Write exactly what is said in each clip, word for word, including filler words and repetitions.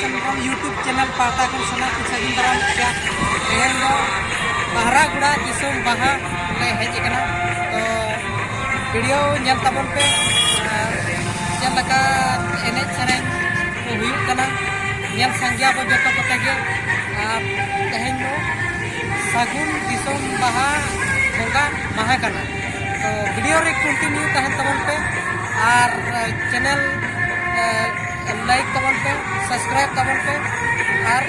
Hembrom YouTube channel ᱯᱟᱦᱴᱟ ᱠᱷᱚᱱ ᱥᱟᱱᱟᱢ ᱠᱚ ᱥᱟᱹᱜᱩᱱ ᱫᱟᱨᱟᱢ ᱯᱮᱭᱟ᱾ ᱛᱮᱦᱮᱧ ᱫᱚ ᱵᱟᱦᱨᱟᱜᱩᱲᱟ ᱫᱤᱥᱚᱢ ᱵᱟᱦᱟ ᱞᱮ ᱦᱮᱡ ᱟᱠᱟᱱᱟ᱾ ᱛᱚ video ᱧᱮᱞ ᱛᱟᱵᱚᱱ ᱯᱮ, ᱟᱨ ᱪᱮᱫ ᱞᱮᱠᱟ ᱮᱱᱮᱡ ᱥᱮᱨᱮᱧ ᱠᱚ ᱦᱩᱭᱩᱜ ᱠᱟᱱᱟ, ᱧᱮᱞ ᱥᱟᱸᱜᱮᱭᱟ ᱵᱚ ᱡᱚᱛᱚ ᱠᱚᱛᱮ ᱜᱮ᱾ ᱟᱨ ᱛᱮᱦᱮᱧ ᱫᱚ ᱥᱟᱹᱜᱩᱱ ᱫᱤᱥᱚᱢ ᱵᱟᱦᱟ ᱵᱚᱸᱜᱟ ᱢᱟᱦᱟ ᱠᱟᱱᱟ᱾ ᱛᱚ video ᱨᱮ continue ᱛᱟᱦᱮᱱ ᱛᱟᱵᱚᱱ ᱯᱮ, ᱟᱨ channel like ᱛᱟᱵᱚᱱ ᱯᱮ, subscribe ᱛᱟᱵᱚᱱ ᱯᱮ, ᱟᱨ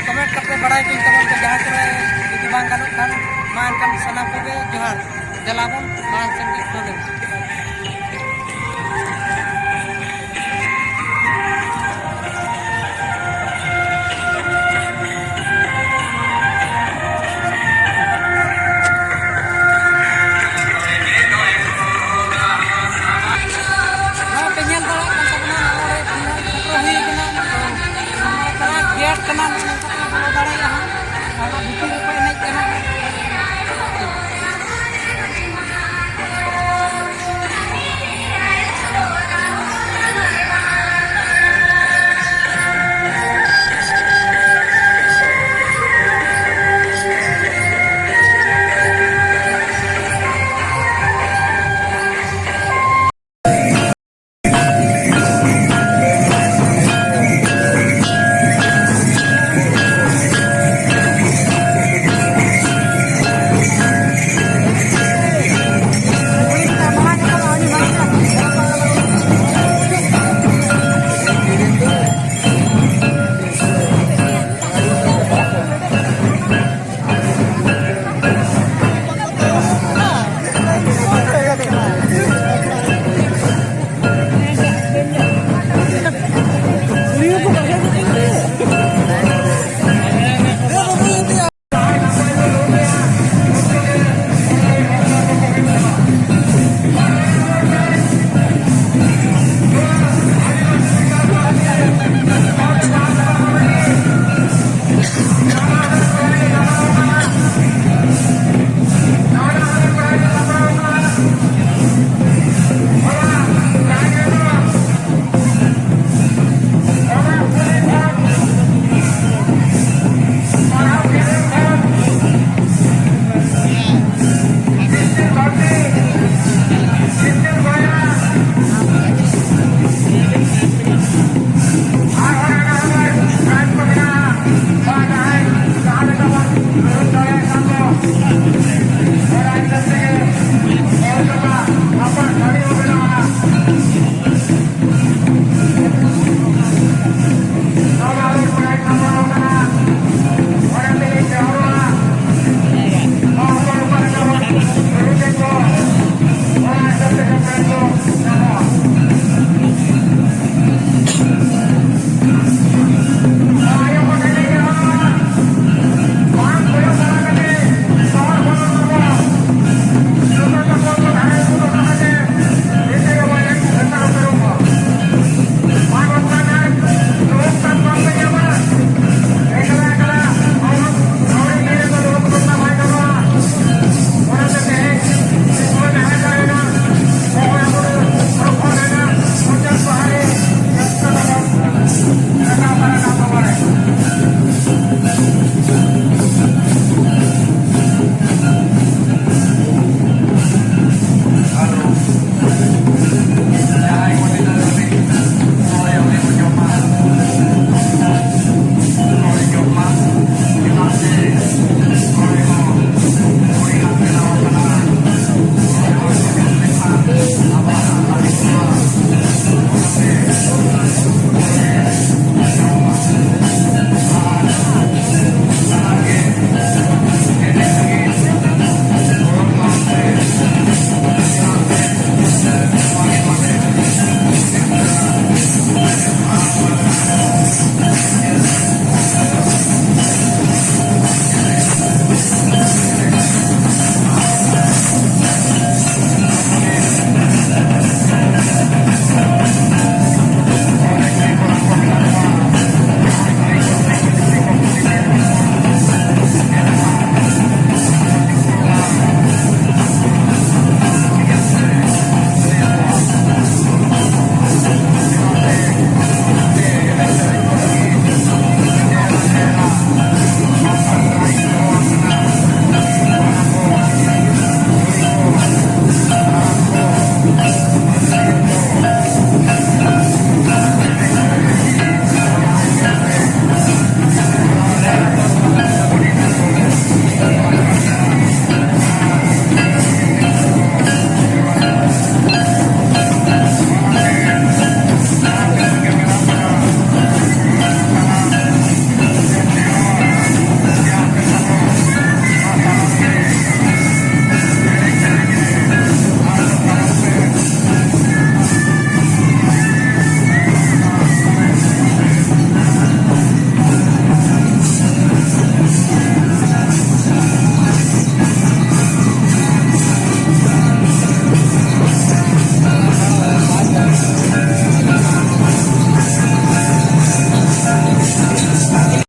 comment ᱠᱟᱛᱮ ᱵᱟᱲᱟᱭ ᱦᱚᱪᱚᱧ ᱛᱟᱵᱚᱱ ᱯᱮ ᱡᱟᱦᱟᱸ ᱠᱚᱨᱮ ᱡᱩᱫᱤ ᱵᱟᱝ ᱜᱟᱱᱚᱜ ᱠᱷᱟᱱ᱾ ᱢᱟ ᱮᱱᱠᱷᱟᱱ ᱥᱟᱱᱟᱢ ᱠᱚᱜᱮ ᱡᱚᱦᱟᱨ, ᱫᱮᱞᱟ ᱵᱚᱱ ᱢᱟᱲᱟᱝ ᱥᱮᱱ ᱜᱮ ᱠᱷᱚᱸᱰᱚᱱ᱾